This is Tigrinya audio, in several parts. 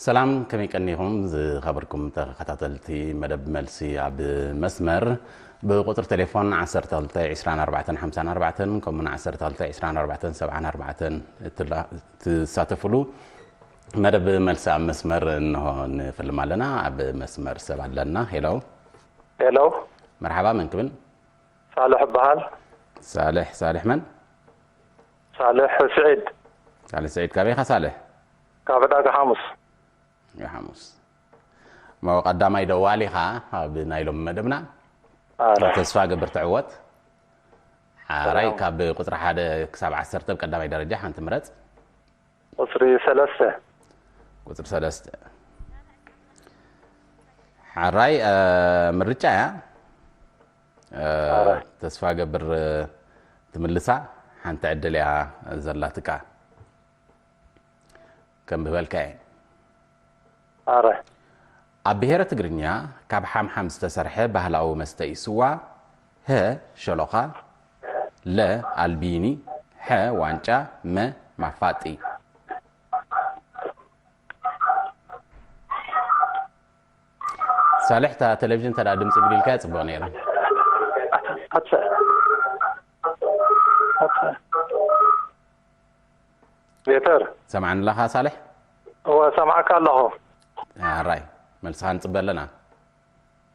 ሰላም፣ ከመይ ቀኒኹም ዝኸበርኩም ተኸታተልቲ መደብ መልሲ ኣብ መስመር? ብቁጽሪ ቴሌፎን ዓሰርተ ክልተ ዕስራን ኣርባዕተን ሓምሳን ኣርባዕተን ከምኡውን ዓሰርተ ክልተ ዕስራን ኣርባዕተን ሰብዓን ኣርባዕተን እትላ-፣ ትሳተፍሉ መደብ መልሲ ኣብ መስመር እንሆ ንፍልም ኣለና። ኣብ መስመር ሰብ ኣለና። ሄሎ። ሄሎ። መርሓባ፣ መን ክብል? ሳልሕ እበሃል። ሳልሕ፣ ሳልሕ መን? ሳልሕ ስዒድ። ሳልሕ ስዒድ፣ ካበይ ኢኻ ሳልሕ? ካብ ዕዳጋ ሓሙስ። ዕዳጋ ሓሙስ። እሞ ቀዳማይ ደዋሊ ኢኻ ኣብ ናይ ሎሚ መደብና። ኣረ። ተስፋ ገብር ትዕወት። ሓራይ ሰላም። ካብ ቁጽሪ ሓደ ክሳብ ዓሰርተ ብ ቀዳማይ ደረጃ ሓንቲ ምረጽ። ቁጽሪ ሰለስተ። ቁጽሪ ሰለስተ። ሓራይ፣ እ፣ ምርጫ እያ። እ፣ ኣረ። ተስፋ ገብር፣ እ፣ ትምልሳ ሓንቲ ዕድል እያ ዘላትካ። ከም ብበልካ እየ። ኣረ። ኣብ ብሄረ ትግርኛ ካብ ሓምሓም ዝተሰርሐ ባህላዊ መስተ እዩ ስዋ። ሀ፣ ሸሎኻ፣ ለ፣ ኣልቢኒ፣ ሐ፣ ዋንጫ፣ መ፣ ማፋጢ። ሳልሕ፣ እታ ቴሌቪዥን እንተ ደኣ ድምፂ ግዲልካያ ጽቡቕ ነይሩ። ኣትፈ-፣ ኣትፈ-፣ ቤተር። ሰምዓኒ ኣለኻ ሳልሕ? እወ፣ ሰምዓካ ኣለኹ። ኣራይ፣ መልስኻ ንጽበ ኣለና።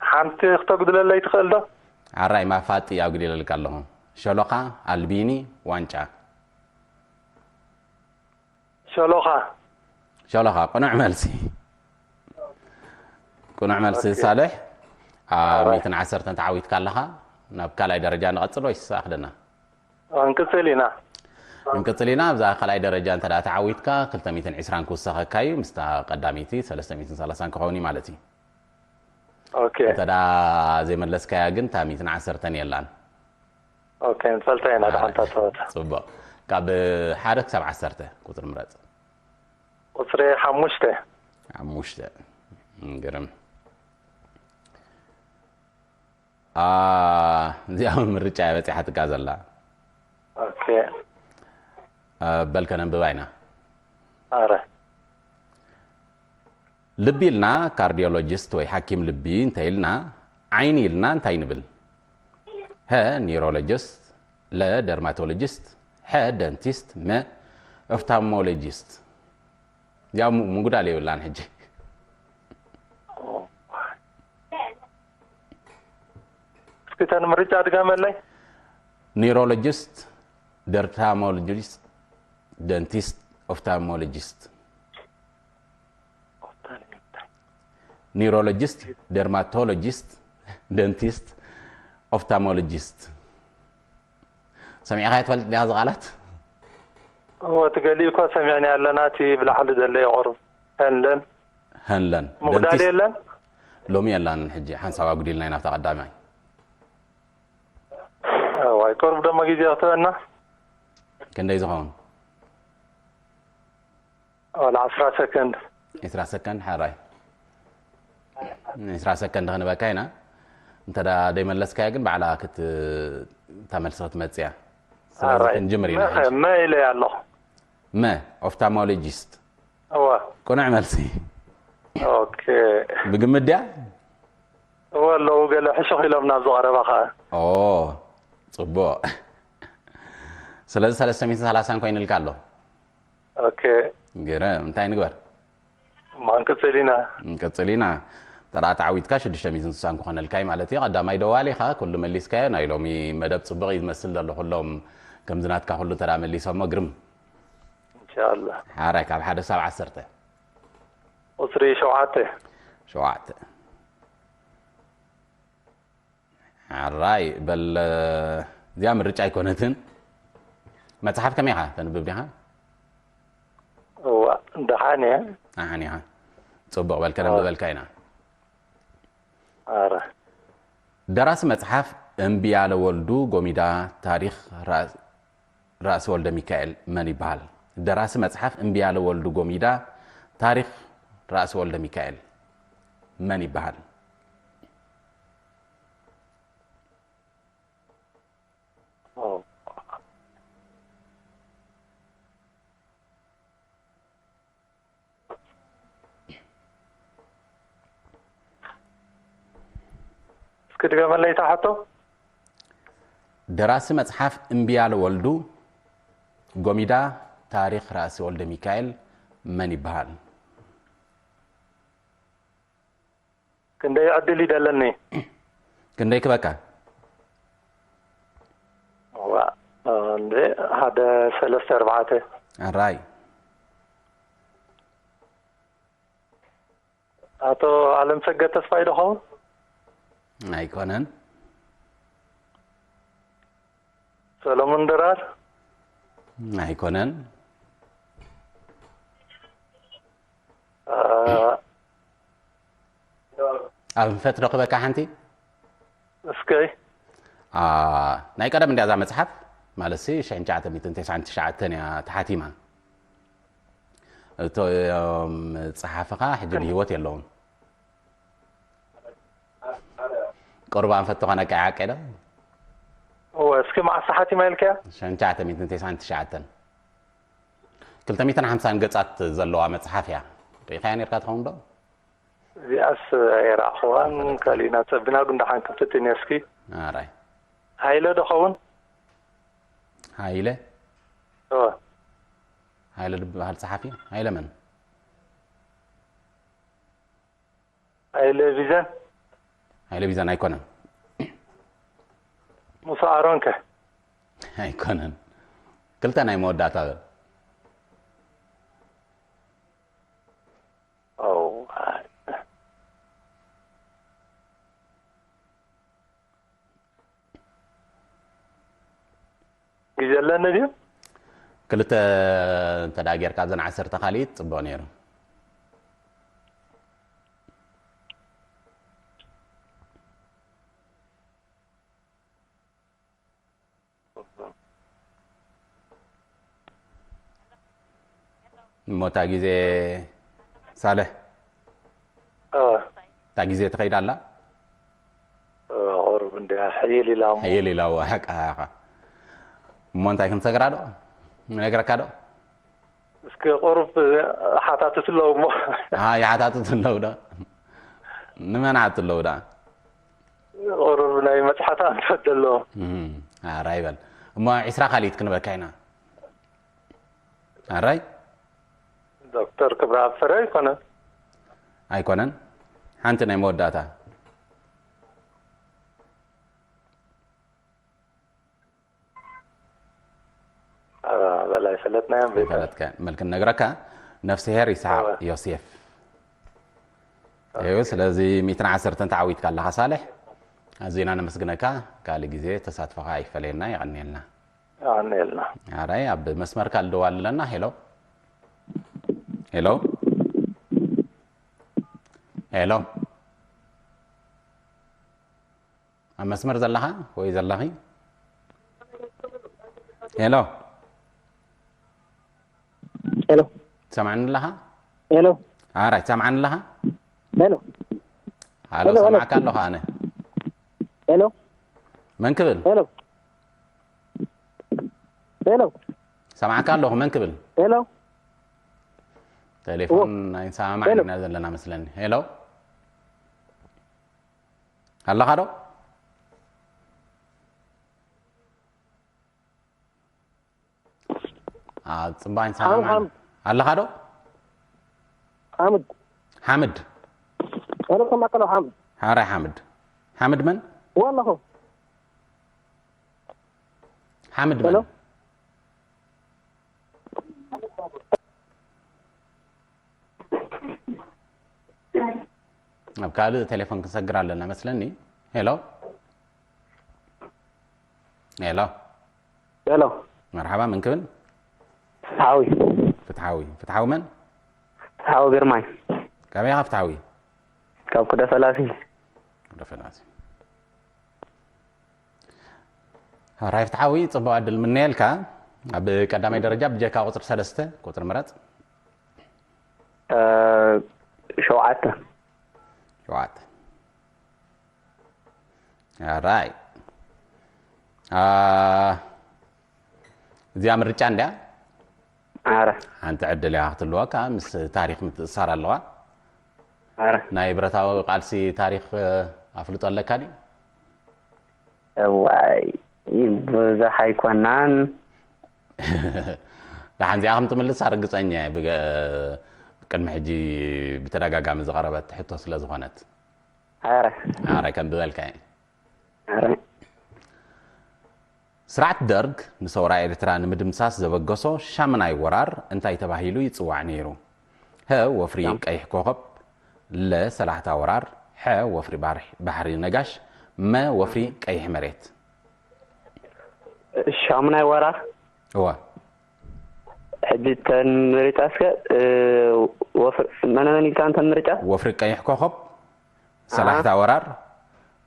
ሓንቲ ክተጉድለለይ ትኽእል ዶ? ኣራይ፣ ማፋጢ ኣጉዲለልካ ኣለኹ። ሸሎኻ፣ ኣልቢኒ፣ ዋንጫ። ሸሎኻ። ሸሎኻ፣ ቅኑዕ መልሲ። ቅኑዕ መልሲ ኦኬ። ሳልሕ። ኣብ ኣራይ። ሚእትን ዓሰርተን ተዓዊትካ ኣለኻ። ናብ ካልኣይ ደረጃ ንቐጽል ወይስ ኣኽደና? ንቅጽል ኢና። ንቅጽል ኢና። ኣብዛ ካልኣይ ደረጃ እንተ ደኣ ተዓዊትካ፣ ክልተ ሚእትን ዕስራን ክውሰኸካ እዩ። ምስታ ቀዳመይቲ ሰለስተ ሚእትን ሰላሳን ክኸውን እዩ ማለት እዩ። ኦኬ። እንተ ደኣ ዘይመለስካያ ግን፣ እታ ሚእትን ዓሰርተን የላን። ኦኬ፣ ንፈልጣ ኢና፣ ኣራይ። ደሓን እታ ጸወታ። ጽቡቕ። ካብ ሓደ ክሳብ ዓሰርተ ቁጽሪ ምረጽ። ቁጽሪ ሓሙሽተ። ሓሙሽተ። ግርም። አ፣ እዚኣ ምርጫ እያ በጺሓትካ ዘላ። ኦኬ። አ፣ በል ከነንብባ ኢና። ኣረ። ልቢ ኢልና ካርዲዮሎጂስት ወይ ሓኪም ልቢ እንተ ኢልና፣ ዓይኒ ኢልና እንታይ ንብል? ሀ፣ ኒውሮሎጂስት፣ ለ፣ ደርማቶሎጂስት፣ ሐ፣ ደንቲስት፣ መ፣ ኦፍታልሞሎጂስት። ያው ሙ-፣ ምጉዳል የብላን ሕጂ። እስኪ እተን ምርጫ ድገመለይ። ኒውሮሎጂስት፣ ደርታሞሎጂስት፣ ደንቲስት፣ ኦፍታልሞሎጂስት። ኒውሮሎጂስት፣ ደርማቶሎጂስት፣ ደንቲስት፣ ኦፍታልሞሎጂስት። ሰሚዕኻዮ ትፈልጥ ዲኻ እዚ ቃላት? እወ፣ እቲ ገሊኡ እኳ ሰሚዕና ኣለና፣ እቲ ብላዕሊ ዘሎ እዩ ቁሩብ። ሀንለን። ሀንለን። ምጉዳል ደንቲስት የለን? ሎሚ የላን ሕጂ፣ ሓንሳብ ኣጉዲልና ኢና ኣብታ ቀዳማይ። እዋይ፣ ቁሩብ ደሞ ግዜ ክትበና። ክንደይ ዝኸውን? ዋላ ዓስራ ሰከንድ። ዕስራ ሰከንድ፣ ሓራይ። ዕስራ ሰከንድ ክንበካ ኢና። እንተ ደኣ ዘይመለስካዮ ግን ባዕላ ክት-፣ እታ መልሲ ክትመጽእ እያ። ስለዚ ሓራይ። ክንጅምር ኢና መ-፣ ሕጂ። መ ኢለ ኣለኹ። መ፣ ኦፍታልሞሎጂስት። እወ። ቅኑዕ መልሲ። ኦኬ። ብግምት ድያ? እወ፣ ኣለዉ ገለ ሕሹኽ ኢሎም ናብዚ ቀረባ ኸኣ። ኦ፣ ጽቡቕ። ስለዚ ሰለስተ ሚእትን ሰላሳን ኮይኑልካ ኣሎ። ኦኬ። ግርም። እንታይ ንግበር? እማ ክንቅጽል ኢና። ክንቅጽል ኢና። እንተ ደኣ ተዓዊትካ ሽዱሽተ ሚእትን ስሳን ክኾነልካ እዩ ማለት እዩ። ቀዳማይ ደዋሊ ኢኻ፣ ኩሉ መሊስካዮ። ናይ ሎሚ መደብ ጽቡቕ እዩ ዝመስል ዘሎ። ኩሎም ከምዚ ናትካ ኩሉ እንተ ደኣ መሊሶሞ ግርም። ኢንሻኣላህ። ሓራይ ካብ ሓደ ክሳብ ዓሰርተ። ቁጽሪ ሸውዓተ። ሸውዓተ። ሓራይ በል፣ እዚኣ ምርጫ ኣይኮነትን። መጽሓፍ ከመይ ኢኻ? ተንብብ ዲኻ? እዋ፣ ደሓን እየ። ደሓን ኢኻ። ጽቡቕ በል፣ ከነንብበልካ ኢና። ኣረ። ደራሲ መጽሓፍ እምቢ ያለ ወልዱ ጎሚዳ ታሪኽ ራ-፣ ራእሲ ወልደ ሚካኤል መን ይበሃል? ደራሲ መጽሓፍ እምቢ ያለ ወልዱ ጎሚዳ ታሪኽ ራእሲ ወልደ ሚካኤል መን ይበሃል? ኦ። ድገመለይ እታ ሕቶ። ደራሲ መጽሓፍ እምብያለ ወልዱ ጎሚዳ፣ ታሪኽ ራእሲ ወልደ ሚካኤል መን ይበሃል? ክንደይ ዕድል ይደለኒ? ክንደይ ክበካ? ዋ፣ እንደ ሓደ ሰለስተ ኣርባዕተ። ኣራይ ኣቶ ኣለም ሰገድ ተስፋይ ዶ ኸውን? ኣይኮነን። ሰሎሞን ድራር? ኣይኮነን። አ፣ ኣብ ንፈት ዶ ክበካ ሓንቲ? እስከይ አ፣ ናይ ቀደም እንዲያ እዛ መጽሓፍ ማለት ሲ ሽሕን ትሽዓተ ሚእትን ተስዓን ትሽዓተን እያ ተሓቲማ። እቶም ጸሓፍኻ ሕጂ ብህይወት የለውን። ቅሩብ ኣንፈት ተኾነ ቀያቄ ዶ? እወ፣ እስኪ መዓስ ሓቲማ ኢልካያ? ሽሕን ትሽዓተ ሚእትን ተስዓን ትሽዓተን። ክልተ ሚእትን ሓምሳን ገጻት ዘለዋ መጽሓፍ እያ። ርኢኻያ ነርካ ትኸውን ዶ? እዚኣስ ኣይረኣኽዋን። ካሊእና ጸቢና ግን ደሓን ክትፍትን እየ። እስኪ ኣራይ ሃይለ ዶ ኸውን? ሃይለ እወ። ሃይለ ዝበሃል ጸሓፊ። ሃይለ መን? ሃይለ ቢዘን? ሃይለ ቢዘን ኣይኮነን። ሙሳ ኣሮንከ? ኣይኮነን። ክልተ ናይ መወዳእታ በል። ኦ፣ ግዜ ኣለኒ ድዩ? ክልተ እንተ ደኣ ጌርካ ኣብዘን ዓሰርተ ካልኢት ጽቡቕ ነይሩ። እሞ እታ ግዜ ሳልሕ እ፣ እታ ግዜ ትኸይድ ኣላ። እ፣ ቁሩብ እንድያ ሕይል ኢላ እሞ። ሕይል ኢላ እዋ፣ ሓቃ ኢኻ። እሞ እንታይ ክንሰግራ ዶ? ንነግረካ ዶ? እስኪ ቁሩብ ሓታትት ኣለዉ እሞ። ኣሃ፣ ይሓታትት ኣለዉ ዶ? ንመን ሓትት ኣለዉ ደኣ? ቁሩብ ናይ መጽሓት ኣንፈት ኣለዎ። እም፣ ኣራይ በል። እሞ ዒስራ ካልኢት ክንበካ ኢና። ኣራይ? ዶክተር ክብረኣብ ፍረ ኣይኮነን። ኣይኮነን። ሓንቲ ናይ መወዳእታ። አ፣ በላይ ፈለጥናዮም ቤተ። ፈለጥከ መልክ ነግረካ። ነፍስሄር ይስሓቅ ኣወ። ዮሴፍ እዩ። ስለዚ ሚእትን ዓሰርተን ተዓዊትካ ኣለኻ ሳልሕ። ኣዚና ነመስግነካ። ካልእ ግዜ ተሳትፎኻ ኣይፈለየና። የቐንየልና። ኣነ የልና። ኣራይ ኣብ መስመርካ ልደዋል ኣለና። ሄሎ ሄሎ ሄሎ፣ ኣብ መስመር ዘለኻ ወይ ዘለኺ? ሄሎ ሄሎ ትሰምዓኒ ኣለኻ? ሄሎ ኣራይ ትሰምዓኒ ኣለኻ? ሄሎ ሃሎ ሄሎ፣ ሄሎ። ሰማዕካ ኣለኹ ኣነ። ሄሎ መን ክብል? ሄሎ ሄሎ ሰማዕካ ኣለኹ። መን ክብል? ሄሎ ቴሌፎን ኣይንሰማማዕን ሄሎ። ኢና ዘለና መስለኒ። ሄሎ ኣለኻ ዶ? ኣብ ጽባሕ ሓም- ንሰማማዕ ሓም- ኣለኻ ዶ? ሓምድ ሓምድ ሄሎ ሰማዕካ ኣለኹ ሓምድ ሓራይ ሓምድ። ሓምድ መን? እወ ኣለኹ ሓምድ ሄሎ መን? ኣብ ካልእ ቴሌፎን ክንሰግር ኣለና መስለኒ። ሄሎ ሄሎ ሄሎ መርሓባ፣ መን ክብል? ፍትሓዊ ፍትሓዊ። ፍትሓዊ መን? ፍትሓዊ ግርማይ ካበይ ኢኻ ፍትሓዊ? ካብ ኩደ ፈላሲ ወደ ፈላሲ። ራይ ፍትሓዊ፣ ጽቡቕ ዕድል ምነየልካ። ኣብ ቀዳማይ ደረጃ ብጀካ ቁጽሪ ሰለስተ ቁጽሪ ምረጽ። እ፣ ሸውዓተ ሸውዓተ። ራይ አ፣ እዚኣ ምርጫ እንድያ። ኣረ ሓንቲ ዕድል እያ ክትህልወካ፣ ምስ ታሪኽ ምትእሳር ኣለዋ። ኣረ ናይ ብረታዊ ቃልሲ ታሪኽ፣ እ፣ ኣፍልጦ ኣለካ ድዩ? እዋይ፣ ብዙሕ ኣይኮናን። ደሓን እዚኣ ከም ትምልስ ኣርግፀኛ እየ። ብገ- ቅድሚ ሕጂ ብተደጋጋሚ ዝቐረበት ሕቶ ስለ ዝኾነት። ኧረ ኣረ ከም ዝበልካ እየ። ኧረ ስርዓት ደርግ ንሰውራ ኤርትራ ንምድምሳስ ዘበገሶ ሻምናይ ወራር እንታይ ተባሂሉ ይጽዋዕ ነይሩ? ሀ ወፍሪ ቀይሕ ኮኸብ፣ ለ ሰላሕታ ወራር፣ ሐ ወፍሪ ባርሕ- ባሕሪ ነጋሽ፣ መ ወፍሪ ቀይሕ መሬት። ሻሙናይ ወራር እወ ሕጂ ተን ምርጫ እስከ እ፣ ወፍር መነ መን ኢልካ እንተን ምርጫ ወፍሪ ቀይሕ ኮኸብ፣ ሰላሕታ ወራር፣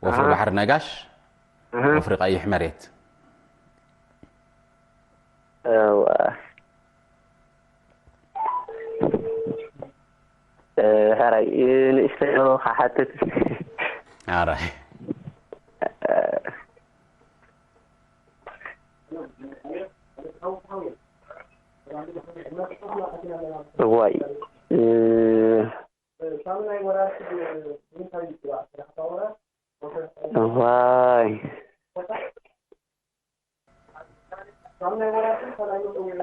ወፍሪ ኣሃ። ባሕሪ ነጋሽ፣ ኣሃ። ወፍሪ ቀይሕ መሬት። እወ። እ፣ ሕራይ እ፣ ንእሽተይ ዶ ክሓትት ኣራይ እዋይ እ፣ እዋይ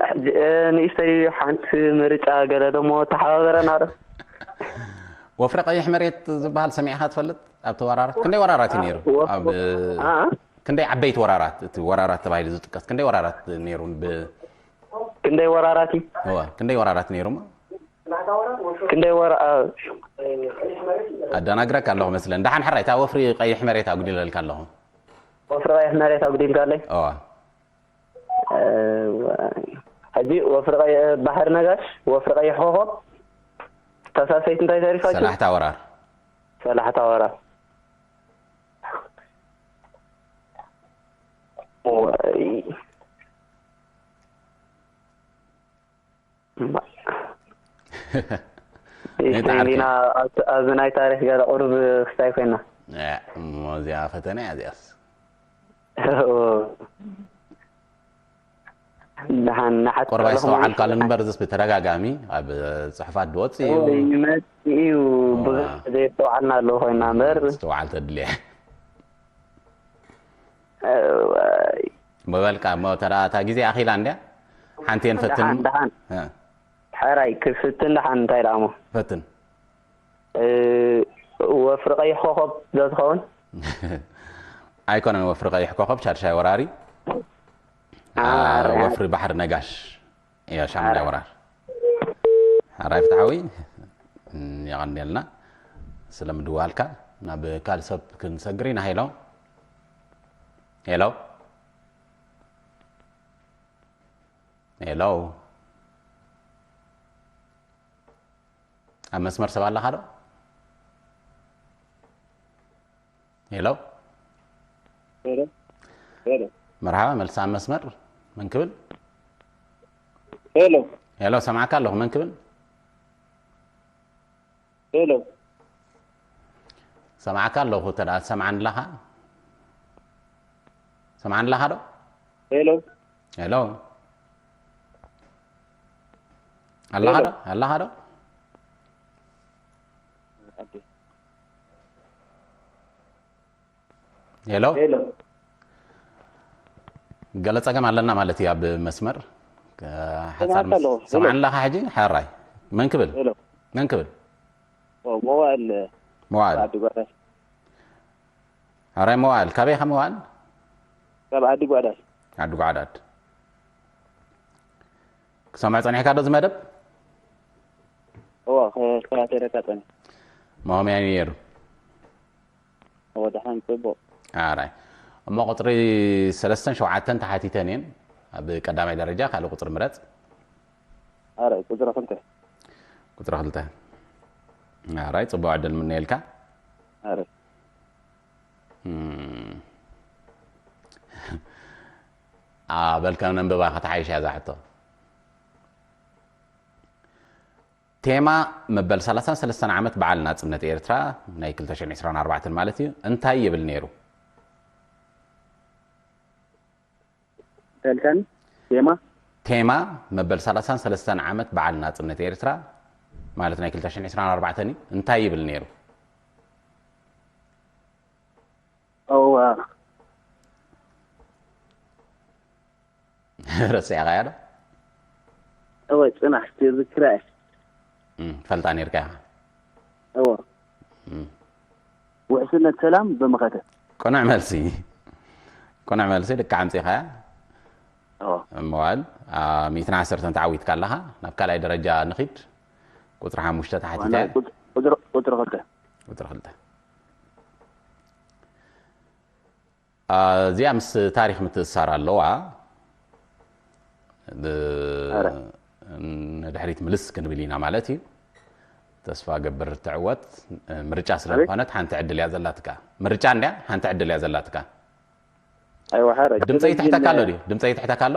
ሕጂ እ፣ ንእሽተይ ሓንቲ ምርጫ ገለ ደሞ ተሓባበረና ዶ ወፍሪ ቀይሕ መሬት ዝበሃል ሰሚዕካ ትፈልጥ? ኣብቲ ወራራት ክንደይ ወራራት እዩ ነይሩ? ወፍ- ኣብ አ? ክንደይ ዓበይቲ ወራራት እቲ ወራራት ተባሂሉ ዝጥቀስ ክንደይ ወራራት ነይሩ? ብ ክንደይ ወራራት እዩ እወ ክንደይ ወራራት ነይሩ? ክንደይ ወራ አ፣ ኣደናግረካ ኣለኹ መስለን። ደሓን ሕራይ እታ ወፍሪ ቀይሕ መሬት ኣጉዲለልካ ኣለኹ። ወፍሪ ቀይሕ መሬት ኣጉዲልካለይ እወ እ፣ ሕጂ ወፍሪ ቀይሕ ባሕሪ ነጋሽ ወፍሪ ቀይሕ ኮኸብ ተሳሰይት እንታይ ተሪፋችሁ ሰላሕታ ወራር ሰላሕታ ወራር ወይ እማ። እንታይ ዓርኪ? ኢና ኣብዚ ናይ ታሪክ ገለ ቁሩብ ክስታይ ኮይና እ፣ እሞ እዚኣ ፈተነ እያ እዚኣስ። ደሓን ንሓት ቁርብ ኣይስተውዓልካሉን እምበር እዚስ ብተደጋጋሚ ኣብ ፅሑፋት ዝወፅእ እዩ። ይመፅእ እዩ ብዙሕ ዘይስተውዓልና ኣለዉ ኮይና እምበር ምስትውዓል ተድልየ። እዋይ። ምበልካ እሞ ተዳ እታ ግዜ ኣኺላ እንድያ ሓንቲ እየ ንፈትን ደሓን ደሓን እ፣ ሕራይ ክፍትን ደሓን እንታይ ደኣ እሞ ፈትን እ፣ ወፍሪ ቀይሕ ኮኸብ ዶ ትኸውን ኣይኮነን ወፍሪ ቀይሕ ኮኸብ ሻድሻይ ወራሪ አ፣ ኣረ። ወፍሪ ባሕሪ ነጋሽ እያ ሻምናይ ወራር። ሕራይ ፍትሓዊ የቐንየልና ስለ ምድዋልካ። ናብ ካልእ ሰብ ክንሰግር ኢና። ሄሎ ሄሎ ሄሎ ኣብ መስመር ሰብ ኣለኻ ዶ? ሄሎ ሄሎ ሄሎ መርሓባ መልሲ ኣብ መስመር መን ክብል? ሄሎ ሄሎ ሰማዕካ ኣለኹ መን ክብል? ሄሎ ሰማዕካ ኣለኹ ተዳ ትሰምዓኒ ኣለኻ? ሰምዓኒ ኣለኻ ዶ? ሄሎ ሄሎ ኣለኻ ዶ? ኣለኻ ዶ? ሄሎ ሄሎ ገለ ጸገም ኣለና ማለት እዩ ኣብ መስመር። ሓጻር ሰማዕካ ኣለኹ። ሄሎ። ሰምዓኒ ኣለኻ ሕጂ? ሕራይ መን ክብል? ሄሎ መን ክብል? ኦ፣ መዋእል መዋእል ዓዲ ጓዕዳድ ሕራይ መዋእል ካበይ ኢኻ መዋእል? ካብ ዓዲ ጓዕዳድ ዓዲ ጓዕዳድ ክሰምዖ ጸኒሕካ ዶ ዝመደብ? እዋ ከከታተለካ ጸኒሕ መሆምያን እዩ ነይሩ። እወ ደሓን ጽቡቕ ኣራይ እሞ ቁፅሪ ሰለስተን ሸውዓተን ተሓቲተን እየን። ኣብ ቀዳማይ ደረጃ ካልእ ቁፅሪ ምረፅ። ኣረ ቁፅሪ ክልተ ቁፅሪ ክልተ ኣራይ ፅቡቅ ዕድል ምነየልካ። ኣረ እም። ኣ በልካ ነንብባ ከተሓይሽ እያ እዛ ሕቶ። ቴማ መበል ሰላሳን ሰለስተን ዓመት በዓል ናጽነት ኤርትራ ናይ ክልተ ሽሕን ዕስራን ኣርባዕተን ማለት እዩ እንታይ ይብል ነይሩ? ተልተን ቴማ ቴማ መበል ሰላሳን ሰለስተን ዓመት በዓል ናጽነት ኤርትራ ማለት ናይ ክልተ ሽሕን ዕስራን ኣርባዕተን እዩ እንታይ ይብል ነይሩ? እዋ ረሲዕኻያ ዶ? እወ ጽናሕ ትዝክራ እየ። እም፣ ትፈልጣ ነርካ ኢኻ። እወ እም። ውሕስነት ሰላም ብመኸተ። ቅኑዕ መልሲ፣ ቅኑዕ መልሲ። ልክዕ ኣምጺኻያ። እወ እሞ በል፣ አ፣ ሚእትን ዓሰርተን ተዓዊትካ ኣለኻ። ናብ ካልኣይ ደረጃ ንኺድ። ቁፅሪ ሓሙሽተ ተሓቲተ። ዋና ቁጽ- ቁጽሪ ቁጽሪ ክልተ። ቁፅሪ ክልተ። አ፣ እዚኣ ምስ ታሪኽ ምትእሳር ኣለዋ። ብ- ኣረ። ንድሕሪት ምልስ ክንብል ኢና ማለት እዩ። ተስፋ ገብር ትዕወት። ምርጫ ስለ ኣቤት። ዝኾነት ሓንቲ ዕድል እያ ዘላትካ። ምርጫ እንድያ፣ ሓንቲ ዕድል እያ ዘላትካ። ኣይዋ ሓረ ድምፀ ይትሕተካ ኣሎ ድዩ? ድምፀ ይትሕተካ ኣሎ?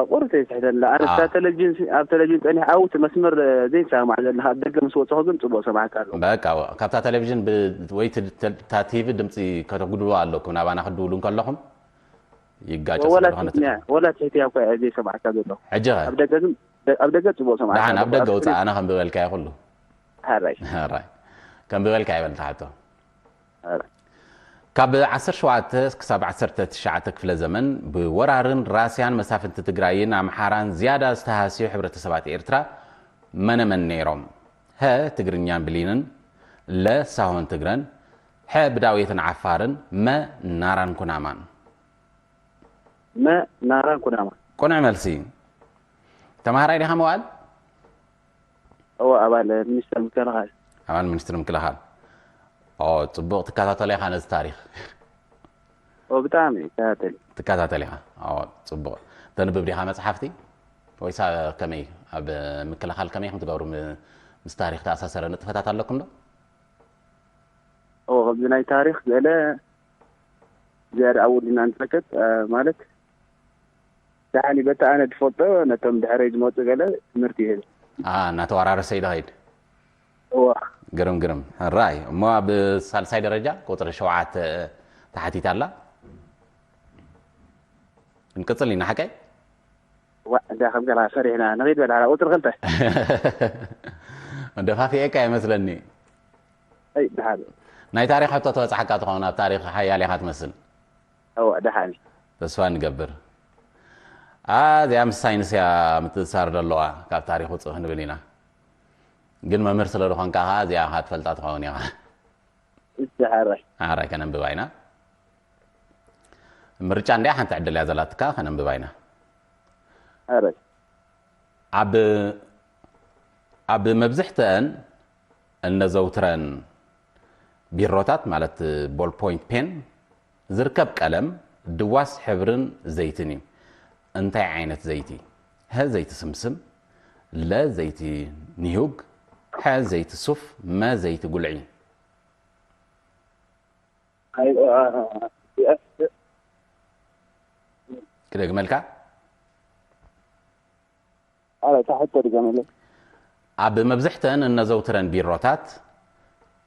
ቁርተ ይትሕተላ። ኣነ አ። እታ ቴሌቪዥን ሲ- ኣብ ቴሌቪዥን ጸኒሕ ኣውት መስመር ዘይሰማዕ ዘለካ ኣብ ደገ ምስ ወፅኹ ግን ጽቡቅ ሰማዕካ ኣሎ። በቃ፣ ካብታ ቴሌቪዥን ብ- ወይ ት- ተ- እታ ቲቪ ድምፂ ከተጉድሉ ኣለኩም፣ ናባና ክድውሉ እንከለኹም ይጋጨ ወላ ስለዝኾነ። ትሕትያ ወላ ትሕትያ እኳ እየ ዘይሰማዕካ ዘሎ። ሕጂ ኸ? ኣብ ደገ ግን ደ- ኣብ ደገ ጽቡቅ ሰማዕካ ደሓን ኣብ ኣለኹ። ደገ ኣብ ውፃእ፣ ስክሪን- ኣነ ከም ዝበልካዮ ኩሉ። ሓራይ ሕራይ። ከም ዝበልካዮ በል፣ ተሓቶ። ሓራይ ካብ ዓሰርተ ሸውዓተ ክሳብ ዓሰርተ ትሽዓተ ክፍለ ዘመን ብወራርን ራስያን መሳፍንቲ ትግራይን ኣምሓራን ዝያዳ ዝተሃስዩ ሕብረተሰባት ኤርትራ መነመን ነይሮም? ሀ ትግርኛን ብሊንን፣ ለ ሳሆን ትግረን፣ ሐ ብዳውየትን ዓፋርን፣ መ ናራን ኩናማን። መ ናራን ኩናማ። ቅኑዕ መልሲ። ተማሃራይ ዲኻ መዋል? እወ ኣባል ሚኒስተር ምክልኻል። ኣባል ሚኒስትሪ ምክልኻል። ኦ፣ ጽቡቕ ትከታተሎ ኢኻ ነዚ ታሪኽ። ኦ ብጣዕሚ ይከታተል። ትከታተል ኢኻ። ኦ፣ ጽቡቕ። ተንብብ ዲኻ መጽሓፍቲ? ወይሳ ከመይ ኣብ ምክልኻል ከመይ ከም ትገብሩ ም- ምስ ታሪኽ ተኣሳሰረ ንጥፈታት ኣለኩም ዶ? ኦ ከምዚ ናይ ታሪኽ ገለ ዝያዳ ኣብ ውድና እንትረከብ ማለት ደሓኒ በቲ ኣነ ዝፈልጦ ነቶም ድሕረይ ዝመፁ ገለ ትምህርቲ ይህብ። አ እናተወራረሰ እዩ ዝኸይድ። እወ ግርም ግርም። ራይ እሞ ኣብ ሳልሳይ ደረጃ ቁፅሪ ሸውዓተ ተሓቲታ ኣላ። ክንቅፅል ኢና ሓቀይ? ዋ እንዳ ከም ገላ ሰሪሕና ንኸይድ በል ሓራ ቁፅሪ ክልተ። ደፋፊኤካ ይመስለኒ። ኣይ ደሓን ናይ ታሪኽ ሕቶ ተበፃሕካ ትኸውን፣ ኣብ ታሪኽ ሓያል ኢኻ ትመስል። እወ ደሓን ተስፋ ንገብር። አ እዚኣ ምስ ሳይንስ እያ ምትእሳር ዘለዋ፣ ካብ ታሪኽ ውፅእ ክንብል ኢና። ግን መምህር ስለ ዝኾንካ ኸዓ እዚኣ ኸዓ ትፈልጣ ትኸውን ኢኻ። ደሓን ኣረ ከነንብባ ኢና። ምርጫ እንዲያ ሓንቲ ዕድል እያ ዘላትካ፣ ከነንብባ ኢና። ኣረ ኣብ ኣብ መብዝሕተን እነዘውትረን ቢሮታት ማለት ቦል ፖይንት ፔን ዝርከብ ቀለም ድዋስ ሕብርን ዘይትን እዩ። እንታይ ዓይነት ዘይቲ? ሀ ዘይቲ ስምስም፣ ለ ዘይቲ ኒሁግ፣ ሐ ዘይቲ ሱፍ፣ መ ዘይቲ ጉልዒ። ኣይ ክደግመልካ? ኣረ ታሕቶ ድገመለ። ኣብ መብዝሕተን እነዘውትረን ቢሮታት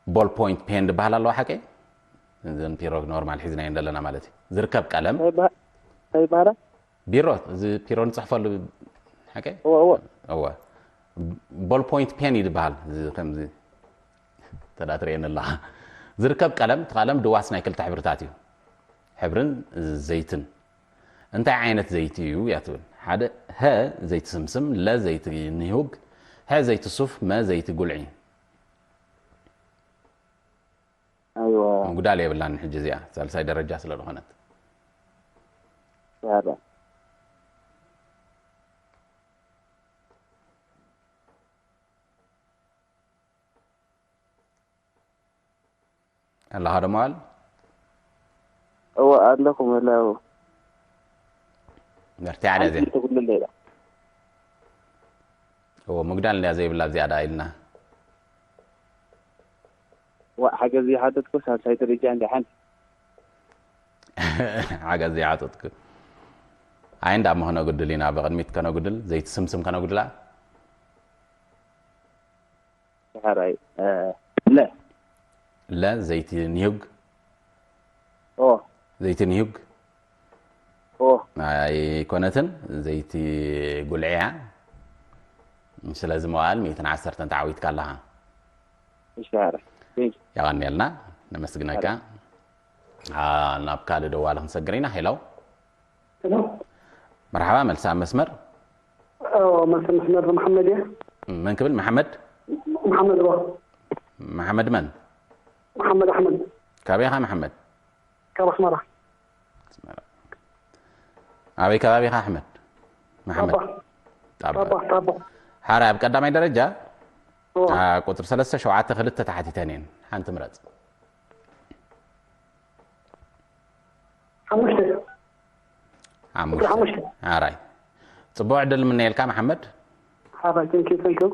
ቦል ፖይንት ፔን ዝበሃል ኣለዋ ሓቀይ? እዘን ቢሮ ኖርማል ሒዝናየን ዘለና ማለት እዩ። ዝርከብ ቀለም እንታይ ይበሃል? ቢሮ፣ እዚ ቢሮ ንፅሕፈሉ ሓቀይ? እወ እወ እወ። ቦል ፖይንት ፔን እዩ ዝበሃል። እዚ ከምዚ ተዳትርየን ኣለኻ። ዝርከብ ቀለም፣ እቲ ቀለም ድዋስ ናይ ክልተ ሕብርታት እዩ። ሕብርን ዘይትን። እንታይ ዓይነት ዘይቲ እዩ እያ ትብል። ሓደ ሀ ዘይቲ ስምስም፣ ለ ዘይቲ ኒሁግ፣ ሐ ዘይቲ ሱፍ፣ መ ዘይቲ ጉልዒ። ኣይዋ ምጉዳል የብላን ሕጂ እዚኣ ሳልሳይ ደረጃ ስለ ዝኾነት። ያራ ኣለኻ ዶ መዋል? እወ ኣለኹ መላው በርቲዓ ድያ እዚኣ? ሓንቲ ትጉልል ኢላ እዎ፣ ምጉዳል እንድያ ዘይብላ እዚኣ ደኣ ኢልና። ዋ ሓገዝ ይሓተትኩ ሳልሳይ ደረጃ እንዲ ሓንቲ ሓገዝ ይሓተትኩ። ኣይ እንዳ እሞ ከነጉድል ኢና፣ ብቕድሚት ከነጉድል፣ ዘይቲ ስምስም ከነጉድላ። ሓራይ ለ ለ ዘይቲ ኒሁግ ኦ ዘይቲ ኒሁግ ኦ ኣይኮነትን፣ ዘይቲ ጉልዒ እያ። ስለዚ መዋል ሚእትን ዓሰርተን ተዓዊትካ ኣለኻ። እሺ ሓራይ ቴንክ የቐንየልና፣ ነመስግነካ። አ፣ ናብ ካልእ ደዋሊ ክንሰግር ኢና። ሄሎ፣ ሄሎ፣ መርሓባ፣ መልሲ ኣብ መስመር። ኦ፣ መልሲ መስመር መሓመድ እየ። መን ክብል? መሓመድ። መሓመድ ዋ። መሓመድ መን? መሓመድ ኣሕመድ። ካበይ ኢኻ መሓመድ? ካብ ኣስመራ። ኣበይ ከባቢ ኢኻ ኣሕመድ? መሓመድ። ጣባ። ጣባ። ጣባ። ሓራ ኣብ ቀዳማይ ደረጃ ኦ፣ ቁፅሪ ሰለስተ ሸውዓተ ክልተ ተሓቲተን እየን። ሓንቲ ምረፅ። ሓሙሽተ። ቁፅሪ ሓሙሽተ። ሓሙሽተ። ሓራይ፣ ፅቡቅ ዕድል ምነየልካ መሓመድ። ሓራይ፣ thank you፣ thank you።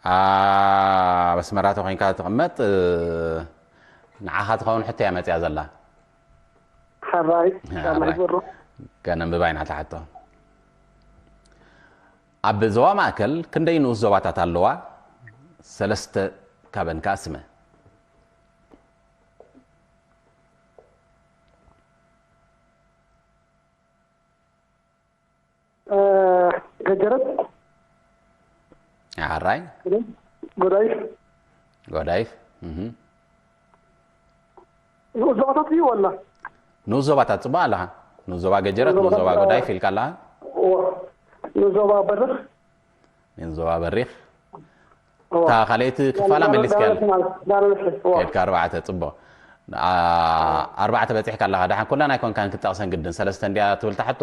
ኣብ ኣስመራ ተኮይንካ ትቕመጥ፣ ንዓኻ ትኸውን ሕቶ እያ መፅያ ዘላ። ሓራይ። ሓራይ። ይበሮ። ከነንብባ ኢና እታ ሕቶ። ኣብ ዞባ ማእከል ክንደይ ንኡስ ዞባታት ኣለዋ? ሰለስተ ካብን ከኣ ስመ። ገጀረት። ሓራይ። ጎዳይፍ። ጎዳይፍ። እህ። ንኡስ ዞባታት እዩ ወላ? ንኡስ ዞባታት ጽቡቕ ኣለኻ። ንኡስ ዞባ ገጀረት፣ ንኡስ ዞባ ጎዳይፍ ኢልካ ኣለኻ። ንኡስ ዞባ በርኽ። ንኡስ ዞባ በሪኽ። እታ ካልኣይቲ ክፋላ መሊስካ። ከድካ ኣርባዕተ፣ ጽቡቕ። ኣርባዕተ በጺሕካ ኣለኻ። ደሓን ኩለን ኣይኮንካን ክትጠቕሰን ግድን። ሰለስተ እንድያ ትብል ታሕቶ።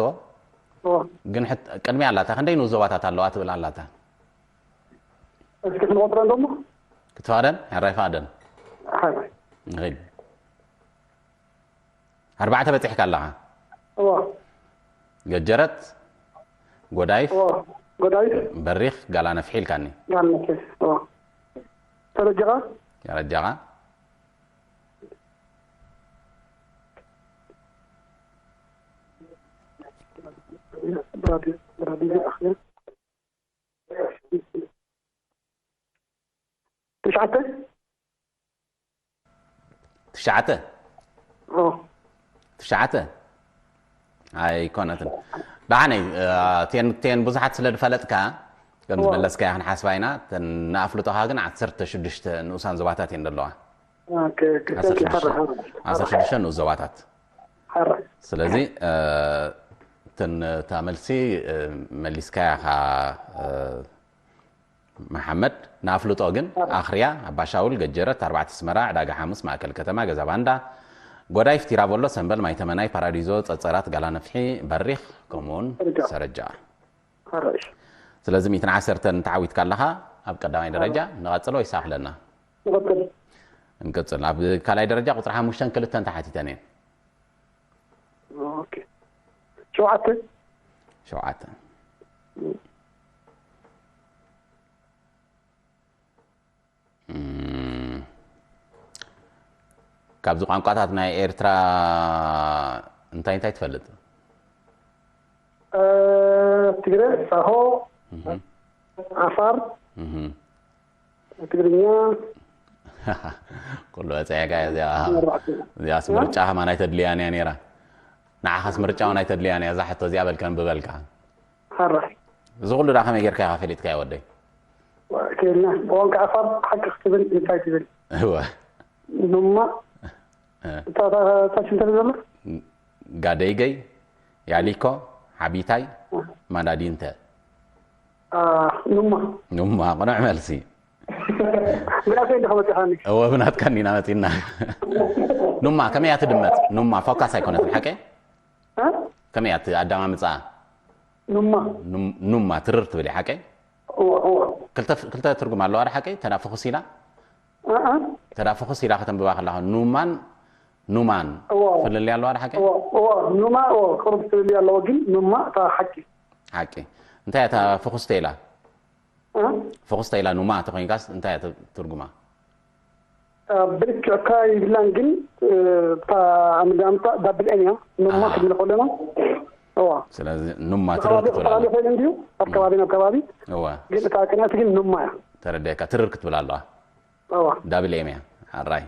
ግን ቅድሚያ ኣላታ። ክንደይ ንኡስ ዞባታት ኣለዋ ትብል ኣላታ። እስኪ ክንቆጥረን ደሞ። ክትፋደን? ሕራይ ፋደን። ሕራይ። ንኺድ። ኣርባዕተ በጺሕካ ኣለኻ። እዋ። ገጀረት፣ ጎዳይፍ፣ እዋ። ጎዳይፍ። በሪኽ፣ ጋላ ነፍሒ ኢልካኒ። ጋላ ነፍሒ። እዋ። ተረጃኻ? ተረጃኻ? ብራዲ-፣ ብራዲ-፣ ኣኽያ። ትሽዓተ? ትሽዓተ? ኦ። ትሽዓተ? ኣይኮነትን። ደሓነይ፣ እ፣ ቴን፣ ቴን ብዙሓት ስለ ዝፈለጥካ፣ ከም ኦ። ዝመለስካያ ክንሓስባ ኢና። እተን ንኣፍልጦኻ ግን ዓሰርተ ሽዱሽተ ንኡሳን ዞባታት እየን ዘለዋ። ኦኬ፣ ኦኬ፣ ዓሰርተ ሽዱሽተ፣ ሓራ፣ ሓራ። ዓሰርተ ሽዱሽተ ንኡስ ዞባታት። ሓራ። ስለዚ፣ እ፣ እተን፣ እታ መልሲ፣ እ፣ መሊስካያ ኢኻ፣ እ፣ መሓመድ። ንኣፍልጦ ግን፣ ኣኽርያ፣ ኣባሻውል፣ ገጀረት፣ ኣርባዕተ ኣስመራ፣ ዕዳጋ ሓሙስ፣ ማእከል ከተማ፣ ገዛ ባንዳ፣ ጎዳይፍ፣ ቲራቮሎ፣ ሰምበል፣ ማይተመናይ፣ ፓራዲዞ፣ ጸጸራት፣ ጋላ ነፍሒ፣ በሪኽ፣ ከምኡውን ሰረጃ። ሰረጃ። ሓራይ። ስለዚ ሚእትን ዓሰርተን ተዓዊትካ ኣለኻ፣ ኣብ ቀዳማይ ደረጃ። ንቐጽል ወይስ ኣኽለና? ንቐጽል። እንቅጽል። ኣብ ካልኣይ ደረጃ ቁጽሪ ሓሙሽተን ክልተን ተሓቲተን እየን። ኦኬ። ሸውዓተ። ሸውዓተ። እም፣ ካብዚ ቋንቋታት ናይ ኤርትራ እንታይ እንታይ ትፈልጥ? እ፣ ትግረ፣ ሳሆ፣ እህ፣ ዓፋር፣ እህ። ትግርኛ። ኩሉ በፂሕካ እያ እዚኣ። ኣርባዕተ። እዚኣስ ምርጫ ከማን ኣይተድልያን እያ ነይራ። ንዓኻስ ምርጫ እውን ኣይተድልያን እያ እዛ ሕቶ እዚኣ በልከ ንብበልካ። ሓራይ። እዚ ኩሉ ዳ ከመይ ጌርካ ኢኻ ፈሊጥካዮ ወደይ? ከይልና ብቋንቋ ዓፋር ሓቂ ክትብል እንታይ ትብል? እወ። ኑማ። እ። እታ፣ እታ፣ እታ ሽም እንታይ ዘሎ? ጋደይገይ፣ ያሊኮ፣ ሓቢታይ፣ ማዳዲንተ። አ፣ ኑማ። ኑማ፣ ቅኑዕ መልሲ። ብናተይ እንዲኻ መፂኻኒ። እወ፣ ብናትካ እንዲና መፂና። ኑማ፣ ከመይ እያ ትድመፅ? ኑማ፣ ፎካስ ኣይኮነትን፣ ሓቀይ? እ? ከመይ እያ እቲ ኣዳማምፃኣ? ኑማ። ኑም-፣ ኑማ፣ ትርር ትብል እያ፣ ሓቀይ? እወ፣ እወ። ክልተ፣ ክልተ ትርጉም ኣለዋ፣ ዶ ሓቀይ? ተዳ ፍኹስ ኢላ? እ፣ እ። ተዳ ፍኹስ ኢላ ከተንብባ ከለኻ፣ ኑማን፣ ኑማን። እወ። ፍልልይ ኣለዋ፣ ዶ ሓቀይ? እወ፣ እወ። ኑማ፣ እወ። ቅሩብ ትብል ኣለዎ፣ ግን ኑማ፣ እታ ሓቂ። ሓቂ። እንታይ እያ እታ ፍኹስተ ኢላ? እ? ፍኹስተ ኢላ ኑማ ተኾይንካስ እንታይ እያ ት-፣ ትርጉማ? እ፣ ብልክዕካ ይብላን ግን፣ እ፣ እታ ኣመዳምታ ዳብል ኤን እያ። ኑማ ኣሃ። ክንብል ከለና። እዋ። ስለዚ ኑማ ትርር ክትብል ኣለዋ። ኮይኑ እንዲሁ፣ ኣብ ከባቢ ናብ ከባቢ። እዋ። ግን እታ ቅንዕቲ ግን ኑማ እያ። ተረዲእካ፣ ትርር ክትብል ኣለዋ። እዋ። ዳብል ኤም እያ። ኣራይ።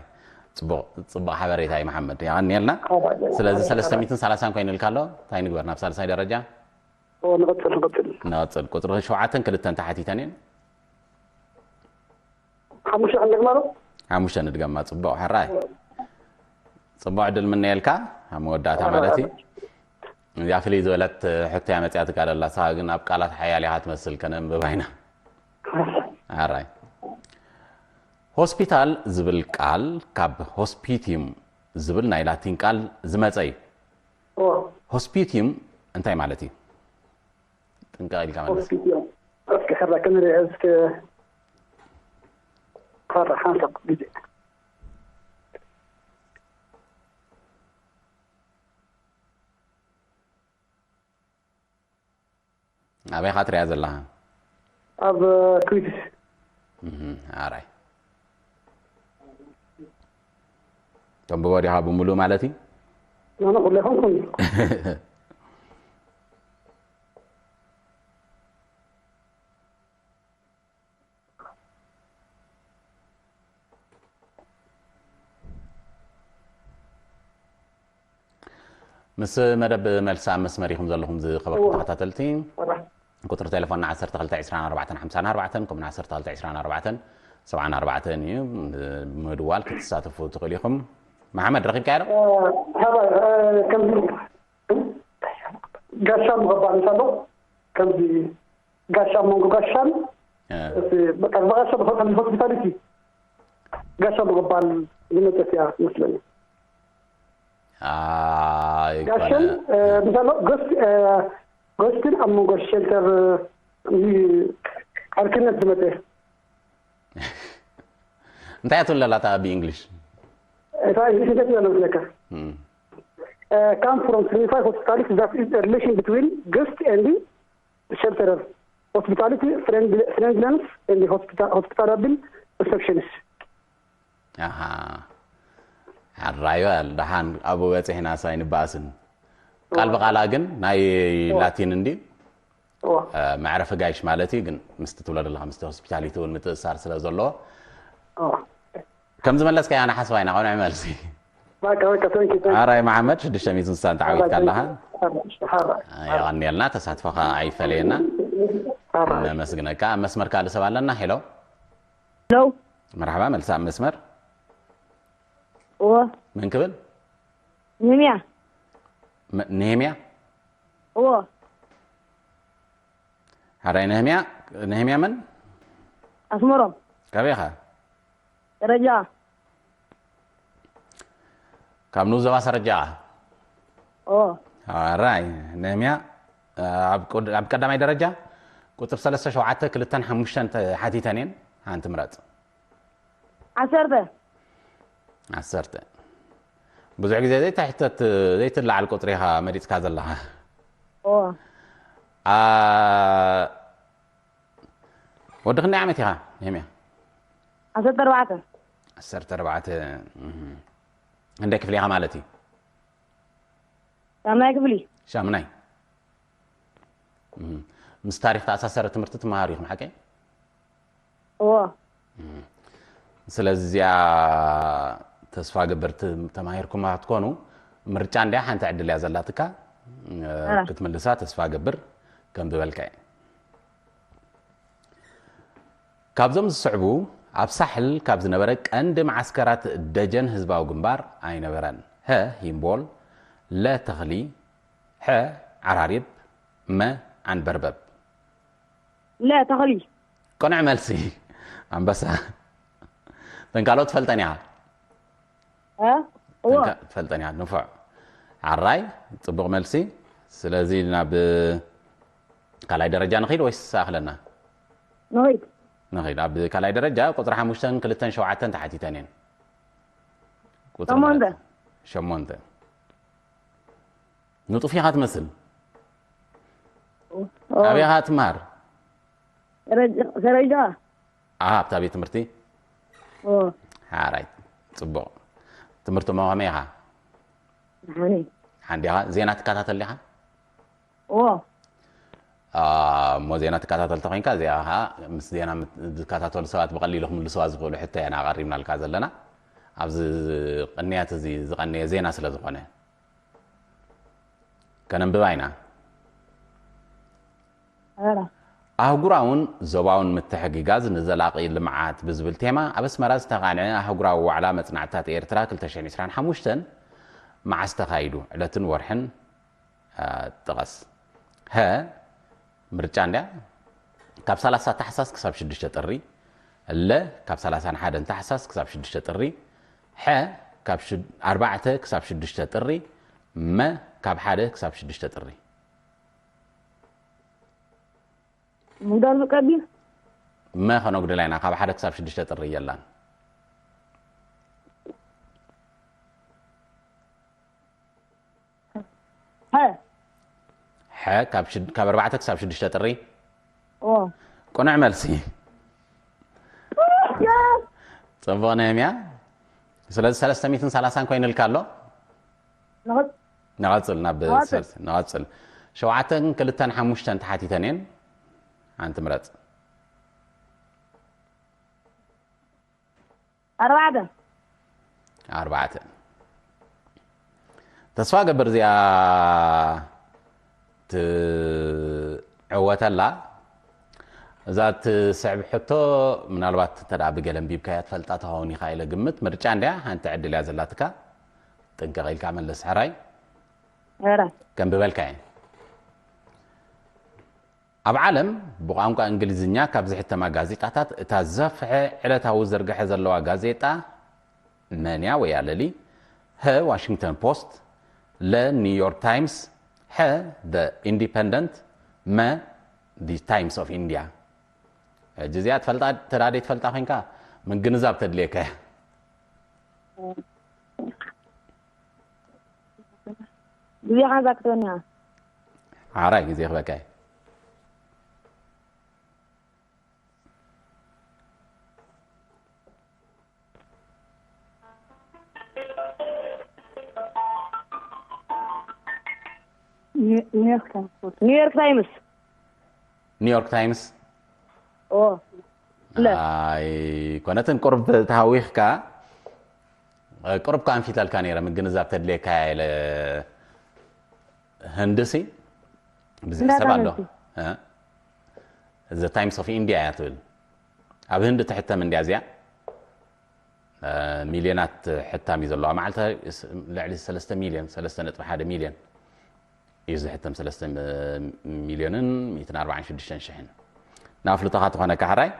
ጽቡቕ፣ ጽቡቕ ሓበሬታ እዩ መሓመድ። የቐንየልና። ኣራይ። ስለዚ ሰለስተ ሚእትን ሰላሳን ኮይኑ ኢልካ ኣሎ። እንታይ ንግበር ናብ ሳልሳይ ደረጃ? ኦ፣ ንቐጽል፣ ንቐጽል። ንቐጽል። ቁጽሪ ሸውዓተን ክልተን ተሓቲተን እየን። ሓሙሽተ ክንደግማ ዶ? ሓሙሽተ ንድገማ። ጽቡቕ፣ ሕራይ። ጽቡቕ ዕድል ምነየልካ፣ ኣብ መወዳእታ ማለት እዩ። እዚኣ ፍልይ ዝበለት ሕቶ እያ መጺኣትካ ዘላ፣ ንስኻ ግን ኣብ ቃላት ሓያል ኢኻ ትመስል፣ ከነንብባ ኢና። ኣራይ። ሆስፒታል ዝብል ቃል ካብ ሆስፒቲዩም ዝብል ናይ ላቲን ቃል ዝመጸ እዩ። እዎ። ሆስፒቲዩም እንታይ ማለት እዩ? ጥንቃቕ ኢልካ መልስ። ሆስፒቲዩም። እስኪ ሕራ ክንርኢ እስኪ። ሕራ ሓንሳብ ግዜ። ኣበይ ኢኻ ትሪኣ ዘለኻ? ኣብ ኩዊትስ። እህ፣ ኣራይ። ተንብቦ ዲኻ ብምሉእ ማለት እዩ? ኣነ ኩሉ ኣይኮንኩን። ምስ መደብ መልሲ ኣብ መስመር ኢኹም ዘለኹም ዝኸበርኩም ተኸታተልቲ። ቁፅሪ ቴሌፎንና ዓሰርተ ክልተ ዕስራን ኣርባዕተን ሓምሳን ኣርባዕተን ከምኡውን ዓሰርተ ክልተ ዕስራን ኣርባዕተን ሰብዓን ኣርባዕተን እዩ። ብምድዋል ክትሳተፉ ትኽእሉ ኢኹም። መሓመድ ረኺብካዮ ዶ? ሓባይ ከምዚ ጋሻ ምቕባል እንተሎ ከምዚ ጋሻ ኣብ መንጎ ጋሻን እቲ በቃ ብጋሻ ብኸ- ከምዚ ሆስፒታሊቲ ጋሻ ምቕባል ዝመፀት እያ ትመስለኒ። ኣይኮነ ጋሽን እንተሎ ጎስት ጎስትን ኣብ መንጎ ሸልተር ዓርክነት ዝመፀ እንታይ እያ ትብለላ እታ ብእንግሊሽ? እታ እንግሊሽ እንታይ ትብለና መስለካ? እም። Come from signify hospitality, that is a relation between guest and shelterer. Hospitality, friendly, friendliness and hospita- hospitable receptionist. ኣሃ፣ ኣራዮ ኣል ደሓን ኣብኡ በፂሕናስ ኣይንበኣስን። ቃል ብቓላ ግን ናይ ላቲን እንድዩ። እዎ። መዕረፊ ጋይሽ ማለት እዩ። ግን ምስቲ ትብሎ ዘለኻ ምስቲ ሆስፒታሊቲ እውን ምትእስሳር ስለ ዘለዎ እዎ። ከም ዝመለስካያ ንሓስባ ኢና። ቆንዕ መልሲ። በቃ በቃ፣ thank you, thank you. ኣራይ መሓመድ ሽዱሽተ ሚእትን ስሳን ተዓዊትካ ኣለኻ። ሓራ የቐንየልና፣ ተሳትፎኻ ኣይፈለየና። ነመስግነካ። ኣብ መስመር ካልእ ሰብ ኣለና። ሄሎ። ሄሎ። መርሓባ፣ መልሲ ኣብ መስመር። እዎ። መን ክብል? ነህምያ። መ- ነህምያ? እዎ። ሓራይ ነህምያ። ነህምያ መን? ኣስመሮም። ካበይ ኢኻ? ደረጃ። ካብ ንኡስ ዞባ ሰረጃ። እዎ። ኣራይ ነህምያ፣ ኣብ ቁድ- ኣብ ቀዳማይ ደረጃ ቁፅሪ ሰለስተ ሸውዓተ ክልተን ሓሙሽተን ተሓቲተን እየን። ሓንቲ ምረፅ። ዓሰርተ። ዓሰርተ። ብዙሕ ግዜ ዘይትሕተት ዘይትለዓል ቁፅሪ ኢኻ መሪፅካ ዘለኻ። እዎ። ኣ፣ ወዲ ክንደይ ዓመት ኢኻ ነህምያ? ዓሰርተ ኣርባዕተ። ዓሰርተ ኣርባዕተ። እህ። ክንደይ ክፍሊ ኢኻ ማለት እዩ? ሻምናይ ክፍሊ። ሻምናይ። እህ። ምስ ታሪክ ተኣሳሰረ ትምህርቲ ትመሃሩ ኢኹም ሓቀይ? እዎ። ስለዚ እዚኣ ተስፋ ገብር ት- ተማሂርኩማ ክትኮኑ ምርጫ እንድያ ሓንቲ ዕድል እያ ዘላትካ። እ፣ እ። ክትምልሳ ተስፋ ገብር ከም ዝበልካ እየ። ካብዞም ዝስዕቡ ኣብ ሳሕል ካብ ዝነበረ ቀንዲ መዓስከራት ደጀን ህዝባዊ ግንባር ኣይነበረን። ሀ ሂምቦል፣ ለ ተኽሊ፣ ሐ ዓራሪብ፣ መ ዓንበርበብ። ለ ተኽሊ። ቅኑዕ መልሲ ኣንበሳ። ተን ካልኦት ትፈልጠን ኢኻ? እ? እዎ። ተን ካ- ትፈልጠን ኢኻ? ንፉዕ። ዓራይ፣ ጽቡቕ መልሲ። ስለዚ ናብ ካልኣይ ደረጃ ንኺድ ወይስ ኣኽለና? ንኺድ። ንኺድ። ኣብ ካልኣይ ደረጃ ቁጽሪ ሓሙሽተን ክልተን ሸውዓተን ተሓቲተን እየን። ቁጽሪ ሸሞንተ። ሸሞንተ። ንጡፍ ኢኻ ትመስል። እዎ። ኣበይ ኢኻ ትመሃር? ሰረጃ። ሰረጃ። ኣሃ፣ ኣብታ ቤት ትምህርቲ? እዎ። ሓራይ፣ ጽቡቕ። ትምህርቲ እሞ ከመይ ኢኻ? ደሓን። ሓንዲ ኢኻ? ዜና ትከታተል ዲኻ? እዎ። ኣ፣ እሞ ዜና ትከታተል ተኾይንካ፣ እዚኣ ኸዓ ምስ ዜና ምት- ዝከታተሉ ሰባት ብቐሊሉ ክምልስዋ ዝኽእሉ ሕቶ ኢና ኣቐሪብናልካ ዘለና። ኣብዚ ቅንያት እዚ ዝቐነየ ዜና ስለ ዝኾነ። ከነንብባ ኢና። ኣረ። ኣህጉራውን ዞባውን ምትሕግጋዝ ንዘላቒ ልምዓት ብዝብል ቴማ ኣብ ኣስመራ ዝተቓንዐ ኣህጉራዊ ዋዕላ መጽናዕትታት ኤርትራ ክልተ ሽሕን ዕስራን ሓሙሽተን መዓስ ተኻይዱ? ዕለትን ወርሕን አ፣ ጥቐስ። ሀ ምርጫ እንድያ። ካብ ሰላሳ ታሕሳስ ክሳብ ሽዱሽተ ጥሪ። ለ ካብ ሰላሳን ሓደን ታሕሳስ ክሳብ ሽዱሽተ ጥሪ። ሐ ካብ ሽድ-፣ ኣርባዕተ ክሳብ ሽዱሽተ ጥሪ። መ ካብ ሓደ ክሳብ ሽዱሽተ ጥሪ። ምዳሉ ቀቢል መ ከነጉድላ ኢና። ካብ ሓደ ክሳብ ሽዱሽተ ጥሪ የላን። ሀ ሐ ካብ ሽድ-፣ ካብ ኣርባዕተ ክሳብ ሽዱሽተ ጥሪ። ኦ ቅኑዕ መልሲ። ጽቡቕ ነህምያ። ስለዚ ሰለስተ ሚእትን ሰላሳን ኮይኑልካ ኣሎ። ንቕጽ ንቐጽል ናብ ንቐጽል። ሰልስ-፣ ንቐጽል። ሸውዓተን ክልተን ሓሙሽተን ተሓቲተን እየን። ሓንቲ ምረጽ። ኣርባዕተ ኣርባዕተ። ተስፋ ገብር እዚኣ ትዕወተላ። እዛ ትስዕብ ሕቶ ምናልባት እንተ ደኣ ብገለ ኣንቢብካያ ትፈልጣ ትኸውን ኢኻ ኢለ ግምት። ምርጫ እንድያ፣ ሓንቲ ዕድል እያ ዘላትካ። ጥንቅቕ ኢልካ መልስ ሕራይ። ኧረ ከንብበልካ እየ። ኣብ ዓለም ብቋንቋ እንግሊዝኛ ካብ ዝሕተማ ጋዜጣታት እታ ዘፍሐ ዕለታዊ ዝርግሐ ዘለዋ ጋዜጣ መን እያ ወይ ኣለሊ? ሀ ዋሽንግተን ፖስት፣ ለ ኒውዮርክ ታይምስ፣ ሐ ኢንዲፐንደንት፣ መ ታይምስ ኦፍ ኢንዲያ። ሕጂ እዚኣ ትፈልጣ ተዳደይ ትፈልጣ ኮይንካ ምግንዛብ ተድልየካ እያ። ግዜኻ ዛክተኛ ሓራይ ግዜ ክበካ እየ። ኒውዮርክ ታይምስ ኒውዮርክ ታይምስ ኒውዮርክ ታይምስ ኦ ለ ኣይኮነትን። ቁርብ ተሃዊኽካ፣ ቁርብ ኳ ኣንፊተልካ ነይረ፣ ምግንዛብ ተድልየካ ኢለ። ህንድሲ ብዙሕ ሰብ ኣሎ። እንዳታመልኪ። እ? ዘ ታይምስ ኦፍ ኢንዲያ እያ ትብል። ኣብ ህንዲ ትሕተም እንድያ እዚኣ። እ፣ ሚልዮናት ሕታም እዩ ዘለዋ። መዓልታ ልዕሊ ሰለስተ ሚልዮን፣ ሰለስተ ነጥቢ ሓደ ሚልዮን እዩ ዝሕተም። ሰለስተ ሚልዮንን ሚእትን ኣርባዓን ሽዱሽተን ሽሕን። ንኣፍልጦኻ ትኾነካ ሕራይ።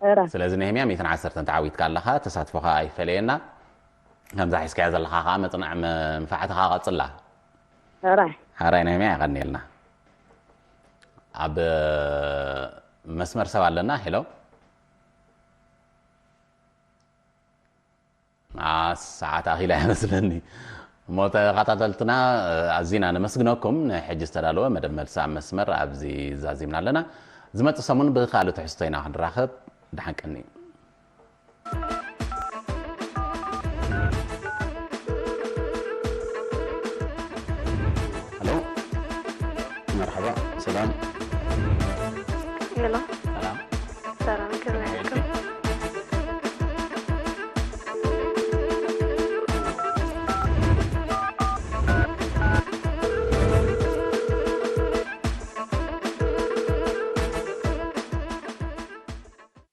ኧረ ስለዚ ነህምያ ሚእትን ዓሰርተን ተዓዊትካ ኣለኻ። ተሳትፎኻ ኣይፈለየና። ከምዛ ሒዝካያ ዘለኻ ከዓ መጽናዕ መንፋዕትኻ ቀጽላ። ኧረ ሓራይ ነህምያ የቐንየልና። ኣብ መስመር ሰብ ኣለና። ሄሎ። አ፣ ሰዓት ኣኺላ ይመስለኒ። እሞ ተኸታተልትና ኣዚና ነመስግነኩም። ንሕጂ ዝተዳለወ መደብ መልሲ ኣብ መስመር ኣብዚ ዛዚምና ኣለና። ዝመጽእ ሰሙን ብኻልእ ትሕዝቶ ኢና ክንራኸብ። ደሓን ቀኒ። ሄሎ፣ መርሓባ፣ ሰላም።